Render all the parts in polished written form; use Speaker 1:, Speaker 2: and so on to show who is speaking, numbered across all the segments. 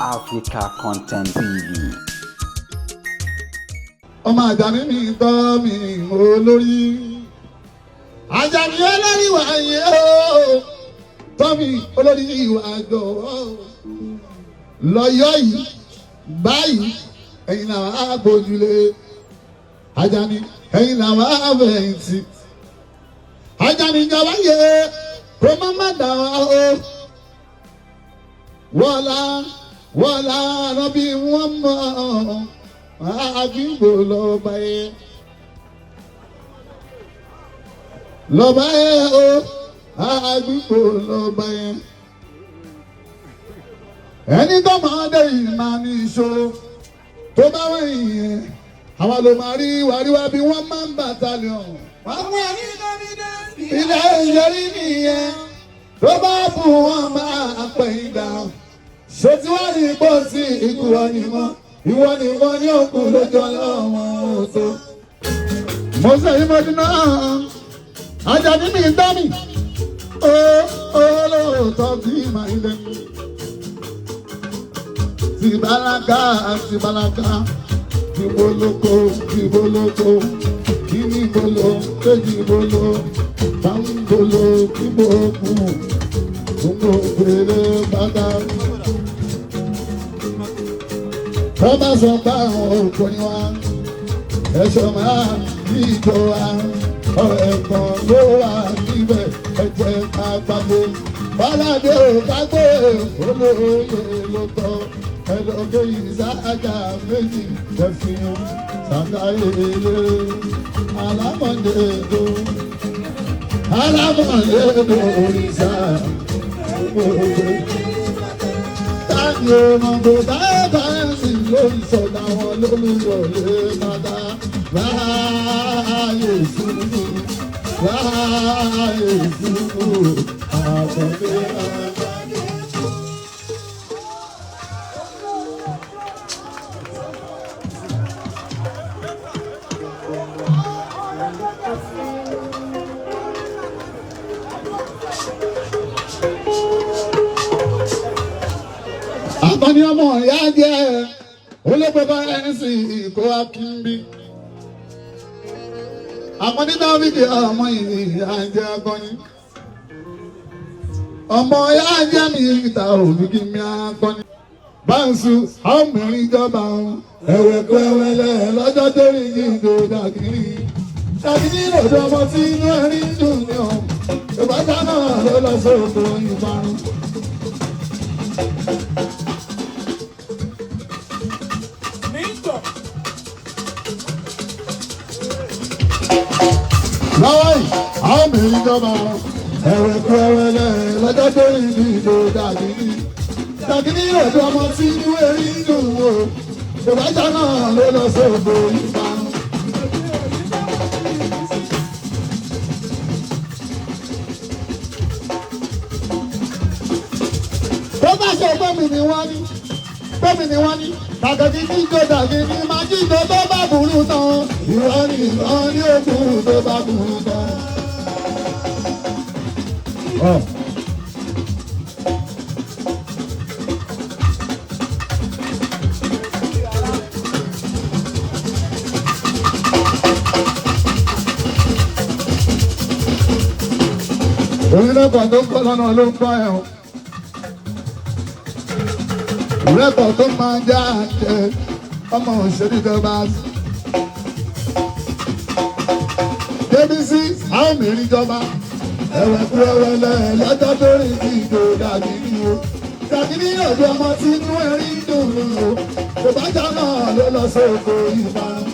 Speaker 1: Africa Content TV.
Speaker 2: Ọmọ Àjàní mi tọ́ mi olórí. Àjàní olórí wà yé o, tọ́ mi olórí wà jọ̀wọ́. Lọ́yọ̀ yìí báyìí, ẹ̀yin làwọn àgbójúlé. Àjàní, ẹ̀yin làwọn àfẹ̀yìntì. Àjàní ìjọba yẹ kó má má dà wá o. Wọ́lá wọ́lá rọ́bì wọ́n mọ̀ àbígbò lọ́ba yẹ. Lọ́ba yẹ o, àbígbò lọ́ba yẹ. Ẹni tó máa dé yìí máa ní ìṣòro tó bá wẹ̀yìn yẹn, àwa ló máa rí wàríwá bí wọ́n máa ń bàtàlíọ̀n. Wọ́n mú ẹni ilé ìyọrí nìyẹn tó bá fún wọn máa pè é dà. Ṣé tí wọ́n rí pọ̀ sí ikú wọn ni wọ́n ìwọ ni wọ́n ní òkú lójú ọlọ́wọ́n ò tó. Mo ṣe ìmọ̀dún náà, Àjàní mi ń dá mi, ó lóòótọ́ bí màá ilé tìbálágà tìbálágà tìbólókó tìbólókó kíní bolo kéjì bolo báńbolo kíbókù gbogbo gbèrè bàtà. Wọ́n bá sọ pé àwọn òkò ni wá, ẹ̀ṣọ́ máa ní ìjọ wa, ọ̀rọ̀ ẹ̀kan ló wà níbẹ̀, ẹ̀jẹ̀ ká gbàgbé. Bọ́ládé ò kágbé, olóyè ló tọ́ ẹlọ́gẹ́ ìsáájà méjì ẹ̀fìn sàkáyélé alámọ̀lẹ́dọ̀ alámọ̀lẹ́dọ̀ òrìṣà gbogbo. Táyé ọmọdé bàbá sì ló ń sọ̀dá wọn lólùyọ̀lé bàbá láàyè sùúrù láàyè sùúrù àbọ̀dé àbá. Àtọ́ni ọmọ ìyá jẹ́ olóògbé ẹ̀sìn ìkó akínbí. Àkọ́ní dáfídì ọmọ ìyá jẹ́ akọni. Ọmọ ìyá jẹ́ mi ìta òbí kí mi akọni. Báńsù, àwọn mìíràn jọba wọn. Ẹ̀wẹ̀ pẹ́wẹ́lẹ́ lọ́jọ́ tó rí jíjó dàgírí. Dàgírí lòdì ọmọ tí inú ẹ̀rí ń dùn ní ọ̀. Ìbátan náà ló lọ sóko ìparun. Lọ́wọ́ yìí àwọn mìíràn jọba wọn. Ẹ̀wẹ̀ pẹ́wẹ́lẹ́ lọ́jọ́ tó rí jíjó dàgírí. Dàgírí lòdì ọmọ tí inú ẹ̀rí ń dùn wò. Ìbátan náà ló lọ sóko ìparun. Tó bá ṣe gómìn ni wọ́n ní, gómìn ni wọ́n ní, dàgẹ́gì jíjó dàgírí máa jíjó tó bá burú tán. Ìwọ ni ìwọ ní òkú tó bá burú tán. Orílẹ̀-èdè tó ń kọ́ lọ́nà ló ń gbọ́ ẹ̀ o. Rẹ́pọ̀ tó máa já jẹ ọmọ òṣèré ìjọba. Débísí àwọn mìíràn jọba. Ẹ̀wẹ̀ kúrẹ́wẹ́lẹ́ lọ́jọ́ tó rí ti ìjò dàgírí o. Dàgírí ọ̀dọ́ ọmọ tí inú ẹ̀rí ń dùn mí o. Ìbájá náà ló lọ sóko ìparun.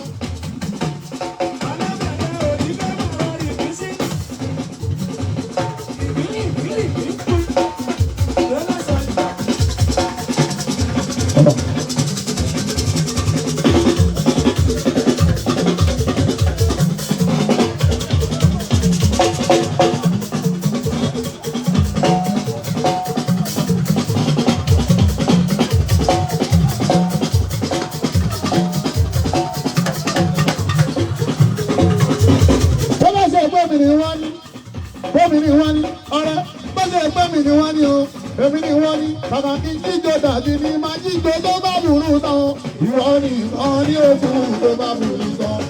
Speaker 2: Kàkà kí jíjó dàbí ní máa jíjó tó bá burú tán. Ìwọ nìkan ní òkú tó bá burú tán.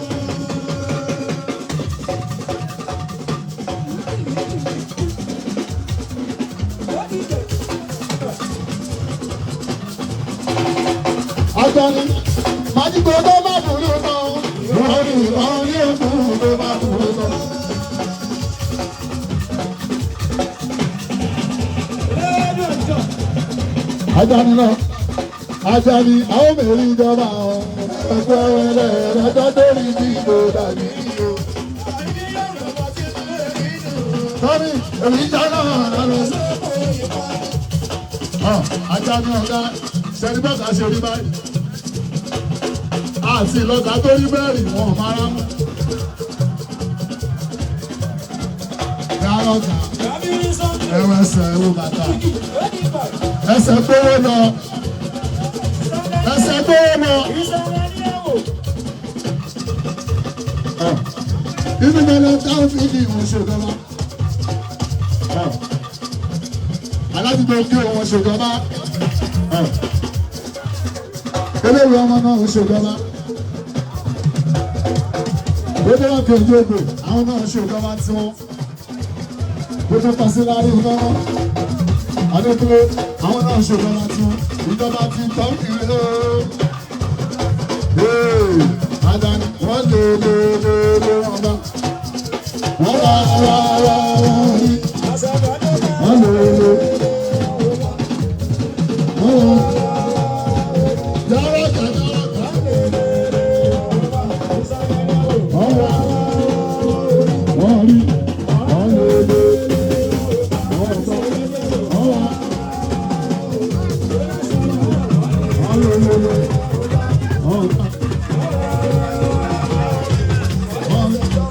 Speaker 2: Àjàní máa jíjó tó bá burú tán. Ìwọ nìkan ní òkú tó bá burú tán. Àjàní lọ, Àjàní àwọn mèrì ìjọba ẹgbẹ́ wẹlẹ̀ ẹ̀rọ tó rí bí ìbò dàbí o. Sọ́rí, èyí já náà lọ sí. Àjàní ọ̀gá, ṣẹ́ni bẹ́ẹ̀ ká ṣe rí báyìí. Àti ìlọ́gà tó rí bẹ́ẹ̀rì wọn ò máa rá mú. Yàrá ọ̀gá, ẹ̀rọ ẹsẹ̀ ẹ̀rọ bàtà. Ẹsẹ̀ gbówó lọ. Ẹsẹ̀ gbówó lọ. Inú mi lọ táwọn fi ní ìwọ̀n ṣèjọba. Aládùúgbò kí òun ṣèjọba. Eléwé ọmọ náà ń ṣèjọba. Gbogbo wọn kì í jókòó, àwọn náà ń ṣèjọba tiwọn. Gbogbo pàṣípàrọ̀ náà. Adékúnlé, àwọn náà ṣèjọba tiwọn. Ìjọba ti tọ́ kiri ooo. Àjàní wọ́n lè lè lè lè wọ́n bá. Wọ́n wá wá wá wọ́n rí. Wọ́n lè lè. Wọ́n wọ́n. Yàrá kà yàrá kà. Wọ́n wá. Wọ́n rí. Wọ́n lè lè. Wọ́n bá. Wọ́n wá. Wọ́n lè lè lè. Wọ́n bá.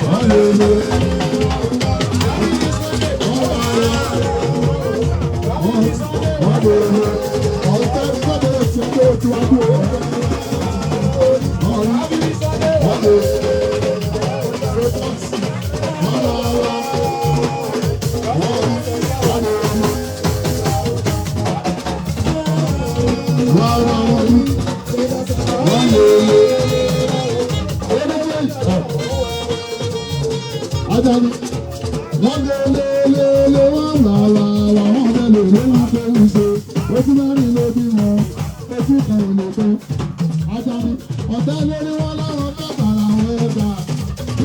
Speaker 2: Wọ́n lè lè. Wọ́n lè lè. Ọ̀tá ni wọ́n bẹ̀rẹ̀ sí pé ó ti wá kú o. Wọ́n lè. Wọ́n lọ wá. Wọ́n lè lè. Wọ́n wá wọ́n rí. Wọ́n lè lè. Àjàní wọ́n lé lé lé lé wọ́n là là là wọ́n fẹ́ lè lé wọ́n fẹ́ ń ṣe ojú mẹ́rin ló bí wọn ojú kan ò lè tó. Àjàní ọ̀tá lórí wọn láwọn fẹ́ bàrà wọn ẹ̀dá.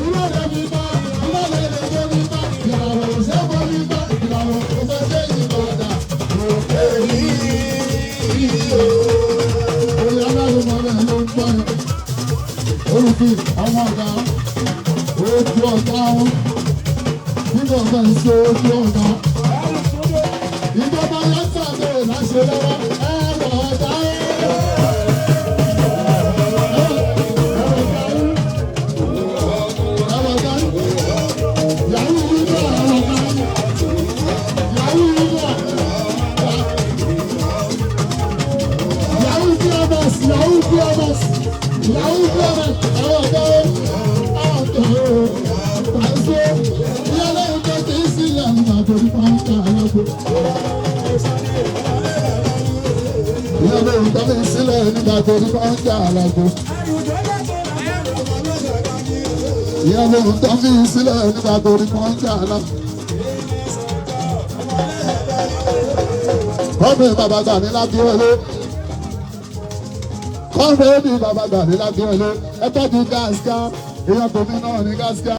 Speaker 2: Ilé rẹ̀ mi bá ilé rẹ̀ lè tó mi bá ìràwọ̀ òṣèbọ̀ mi bá ìràwọ̀ òṣèbọ̀ ìbàdà. Òkè yìí o. Oyè alárùmọ̀ rẹ̀ ló ń gbọ́ yẹn. Olùkí ọmọ ọ̀gá ojú ọ̀gá wọn nígbà ọ̀gá ìṣe ojú ọ̀gá. Ìjọba lọ́sàdé láṣẹ lọ́wọ́ ẹ̀rọ ọ̀gá Yahoo Brothers, Yahoo Brothers, àwọn ọ̀gá ọ̀gá àṣẹ ìyálé ìjọ tí ń sílẹ̀ nígbà tó ní pàǹkà alágbó. Ìyálé ìjọ tí ń sílẹ̀ nígbà tó ní pàǹkà alágbó. Ìyálé ìjọ tí ń sílẹ̀ nígbà tó ní pàǹkà alágbó. Kọ́mi bàbá gbà mí láti wọlé. Kọ́mi bàbá gbà mí láti wọlé. Ẹ tọ́jú gáàsì ká. Èèyàn tòmí náà ní gáàsì ká.